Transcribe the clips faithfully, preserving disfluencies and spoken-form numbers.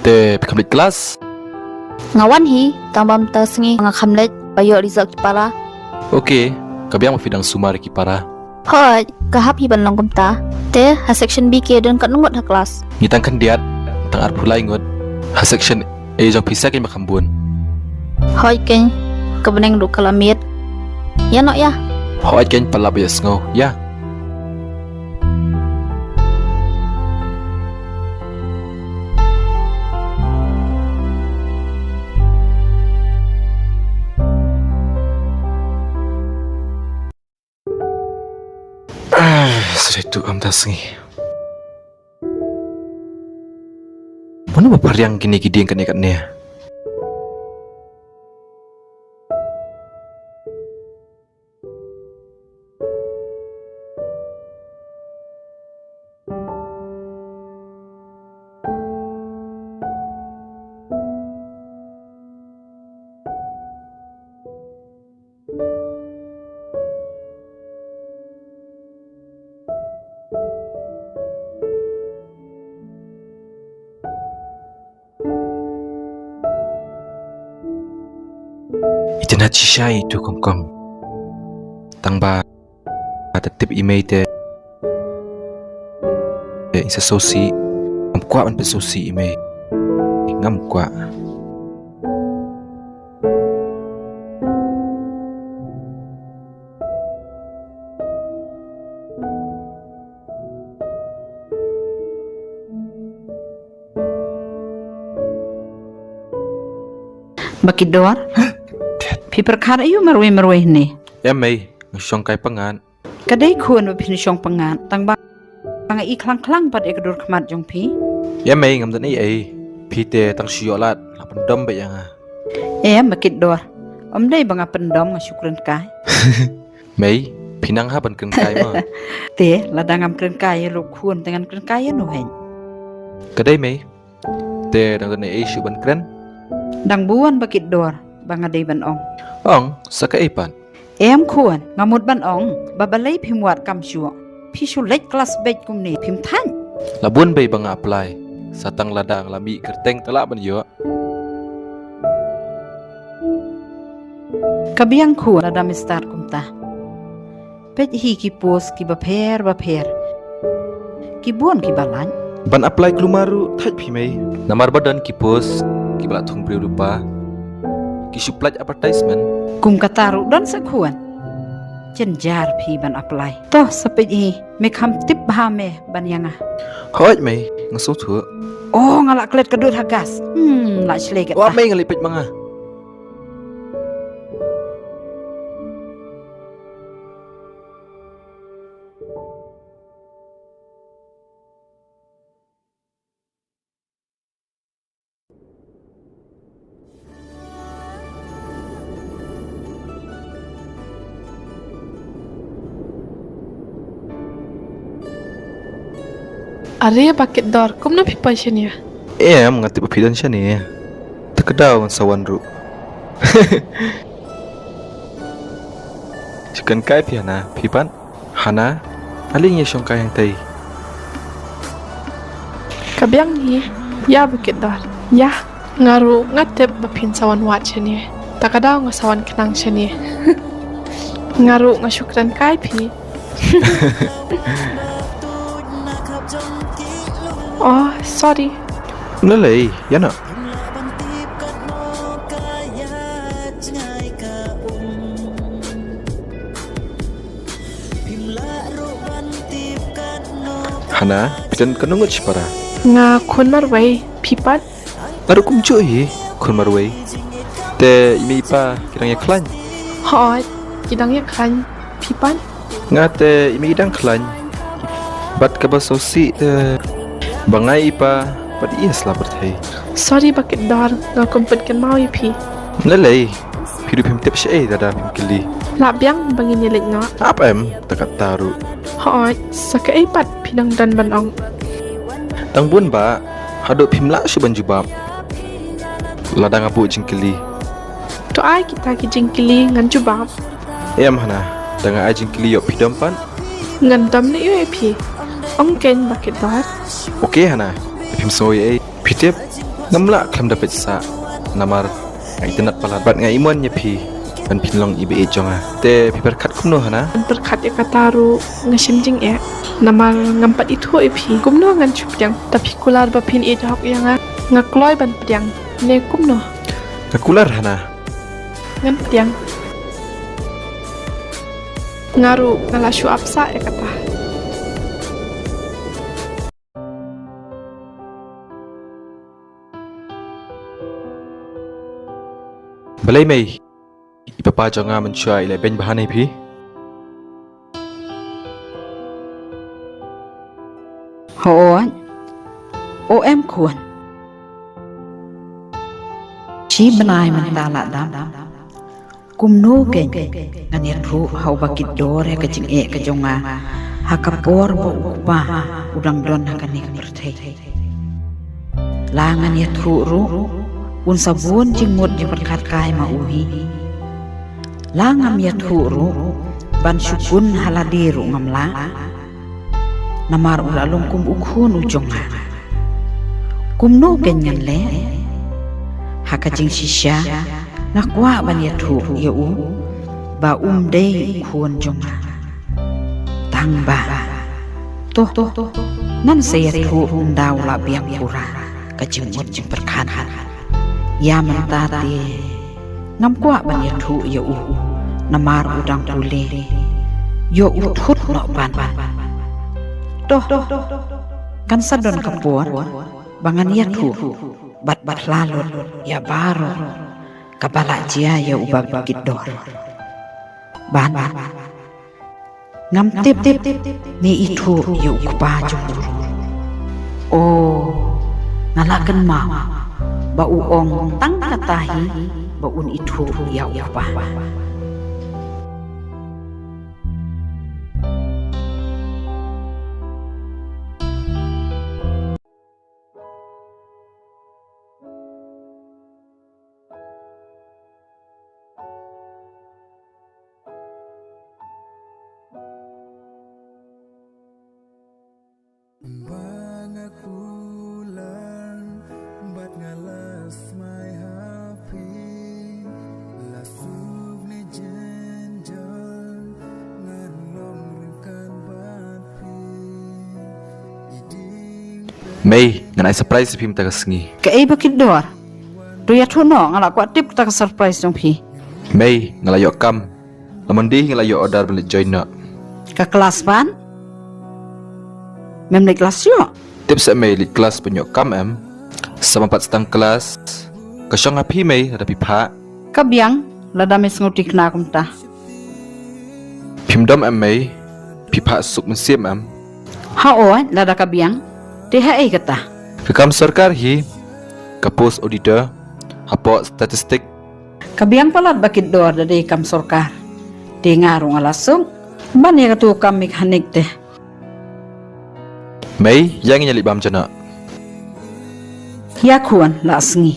Te phi kham leit klas? Nga wan hi, tang ba mynta sngi nga kham leit, ba ïoh result ki para. Okay, ka biang ba phi dang sumar ki para. Hooid, ka hap hi ban long kumta. Te, ha section B ki don katno ngut ha klas? Ngi tang khyndiat, tang arphew lai ngut. Ha section A jong phi sa keiñ ba kham bun. Hooid keiñ, ka bneng ruh ka la miet. Ïa noh ïa. Hooid keiñ, pat lah ba ïohsngew ïa. Ah, sa dei tu am da sngi. Mano ba phariang kine ki dieng kane kane? Ita na chi shai tu kong kong. Tang ba ta tip i mei te. Te in sa sosi. Ngam kwah ban pynsosi i mei. Ngam kwah. Ba ki dor. Phi pyrkhat aïu marwei marwei ne? Em mei, nga shong kai pangan. Ka dei khun ba phin shong pangan, tang ba nga i khlang khlang pat ïa ka dur khmat jong phi. Em mei, ngam don ei ei. Phi te tang shu ïoh lad, la pyndom beit ïa nga. Em, ba ki dor. Ym dei ba nga pyndom, nga shu kren kai. Mei, phi nang ha ban kren kai ma. Te, lada ngam kren kai ïa u khun, te ngan kren kai ïa no hei. Ka dei mei. Te dang don ei ei shuh ban kren? Dang bun ba ki dor, ba nga dei ban ong. Ong, sa kaei pat? Em khun, nga mut ban ong, ba balei phim wad kam shuh. Phi shu leit klas beit kumne, phim thait. La bun bei ba nga apply. Sa tang lada nga la mih kyrteng te lah ban ïoh. Ka biang khun lada mynstad kumta. Peit hi ki post kiba pher ba pher. Ki bun kiba lait. Ban apply klumar ruh thait phi mei. Namar ba don ki post kiba la thung briew lypa. Ki shu pynlait advertisement. Kum kata ruh don sa khun. Jynjar phi ban apply. To sa peit hi, me kham tip bha me ban ïa nga. Hooid mei, nga sngewthuh. Oh, nga la klet ka dud ha gas. Hmm, la shlei ka. Wah mei, nga leit peit ma nga. Are ba ki dor, kumno phi poi shane? Em, nga tip ba phi don shane. Te ka daw ngan sa wan ruh. Chicken kai phi hana, phi pat? Hana, ale ngin ïa shong kai hangtai. Ka biang hi, ïa ba ki dor. Ïa, nga ruh nga tip ba phin sa wan wad shane. Te ka daw nga sa wan khnang shane. Nga ruh nga shu kren kai phi. Oh, sorry. Lelei, ïa noh. Hana, phi don katno ngut shipara? Nga khun marwei, phi pat? Nga ruh kumjuh hi, khun marwei. Te i mei i pa ki dang ïa khlaiñ? Hooid, ki dang ïa khlaiñ, phi pat? Nga te i mei i dang khlaiñ. Bad kaba sngewsih te ba nga i pa pat i ïa sla pyrthei. Sorry ba ki dor, nga kum pat kynmaw ïa phi. Lelei. Phi ruh phim tip shaei lada phim kylli. La biang ba ngin ïa leit noh. Ap em, te kata ruh. Hooid, sa kaei pat phi dang don ban ong? Dang bun ba, haduh phim lah shuh ban jubab. Lada nga buh jingkylli. To ai kita ki jingkylli ngan jubab. Em Hana, da nga ai jingkylli ïoh phi dom pat? Ngan dom ne ïoh ïa phi. Ong keiñ ba ki dor. Okay Hana, phim sngew ei ei. Phi tip, Ngam lah khlem da peit sah, namar nga itynnad palat bad nga imon ïa phi ban phin long i ba ïeit jong nga. Te phi pyrkhat kumno, Hana? Ban pyrkhat ïa kata ruh nga shem jingeh, namar ngam pat ithuh ïa phi. Kumno ngan shu pdiang? Ta phi kular ba phin ïeit hok ïa nga, nga kloi ban pdiang ne kumno? Nga kular, Hana. Ngan pdiang. Nga ruh nga la shu ap sah ïa kata. Balei Mei, i papa jong nga mynshuwa i la beiñ bha na phi? Hooid. O em khun. Shi bnai mynta la dap. Kumno kein ngan ïathuh ha u Bah Kitdor ïa ka jingeh ka jong nga ha ka por ba u kpa u dang don ha kane ka pyrthei. La ngan ïathuh ruh, un sa bun jingmut jingpyrkhat kai ma u hi. La ngam ïathuh ruh, ban shu kun ha lade ruh ngam lah. Namar u la long kum u khun u jong nga. Kumno kein ngan leh? Ha ka jingshisha nga kwah ban ïathuh ïa u ba um dei u khun jong nga. Tang ba, to, to, to, ngan sa ïathuh ynda u la biang pura ka jingmut jingpyrkhat. Ïa mynta te ngam kwah ban ïathuh ïa u, namar u dang pule. Ïoh u thut noh ban. To, kan sa don ka por ba ngan ïathuh bad bad la lut ïa baroh kaba la jia ïa u Bah Kitdor. Ban, ngam tip ne ithuh ïa u kpa jong u. O, nga la kynmaw ba u ong tang kata hi ba un ithuh ïa u kpa. Ba nga kular bad nga la smai ha phi, la suk ne jynjar ngan long ryngkat bad phi. Mei, ngan ai surprise ïa phi mynta ka sngi. Kaei Bah Kitdor? To ïathuh noh, nga la kwah tip kata ka surprise jong phi. Mei, nga la ïoh kam. La Monday hi nga la ïoh order ban leit join noh. Ka klas ban? Mem leit klas ïoh? Tip seh Mei, leit klas ban ïoh kam em. Sa ma pat sdang klas ka shong ha phi Mei, lada phi phah. Ka biang lada me sngewthikna kumta. Phim dom em Mei, phi phah suk mynsiem em? Hooid, lada ka biang. Te haei kata? Ka kam sorkar hi, ka post auditor hapoh statistic. Ka biang palat Bah Kitdor da dei kam sorkar. Te nga ruh nga la suk ban ïa katu ka kam mechanic te. Mei, ïa ngin ïa leit bam jana. Ïa khun, la sngi.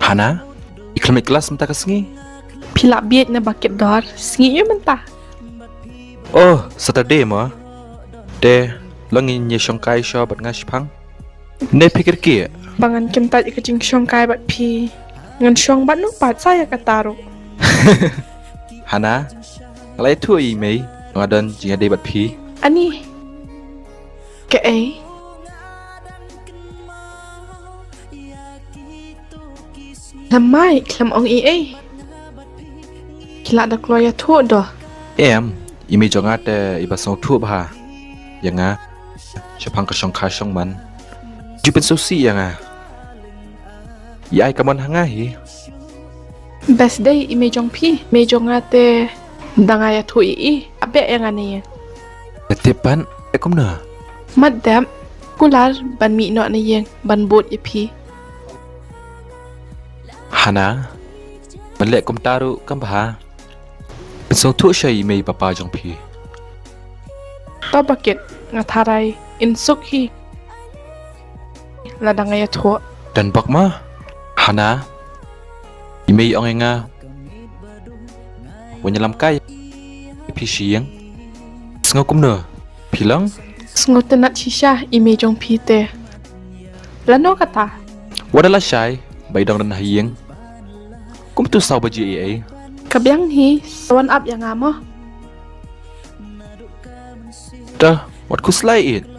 Hana, i khlem leit klas mynta ka sngi? Phi lah bieit na Bah Kitdor, sngi ïa mynta. Oh, Saturday mo. Te long ngin ïa shongkai shuwa bad nga shipang. Ne phi kyrkieh ba ngan kyntait ïa ka jingshongkai bad phi? Ngan shong bad nongpait sa ïa kata ruh. Hana, nga la ïathuh ïa i Mei ba nga don jingïadei bad phi. Ani. Kaei? Lem mai, khlem ong ei ei. Ki lah da kloi ïathuh doh. Em, i Mei jong nga te i ba sngewthuh bha ïa nga shaphang ka shongkha shongman. Ju pynsngewsih ïa nga. Ïa ai ka mon ha nga hi. Best dei i Mei jong phi, Mei jong nga te da nga ïathuh ïa i, ap beh ïa nga ne ïa. Te tip pat, eh kumno? Mat dep, kular ban mih noh na ïing ban bud ïa phi. Hana, ban leh kumta ruh kam bha. Pynsngewthuh sha i Mei papa jong phi. To Bah Kit, nga tharai in suk hi lada nga ïathuh. Don bok ma. Hana, I mei i ong ïa nga, wan ïalam kai ïa phi sha ïing. Sngew kumno, phi long? Sngewtynnat shisha i mei jong phi te. Lano kata? Wat da lashai ba i dang don ha ïing. Kumto saw baje eiei. Ka biang hi, sa wan ap ïa nga mo. Da, wat khuslai ïeit.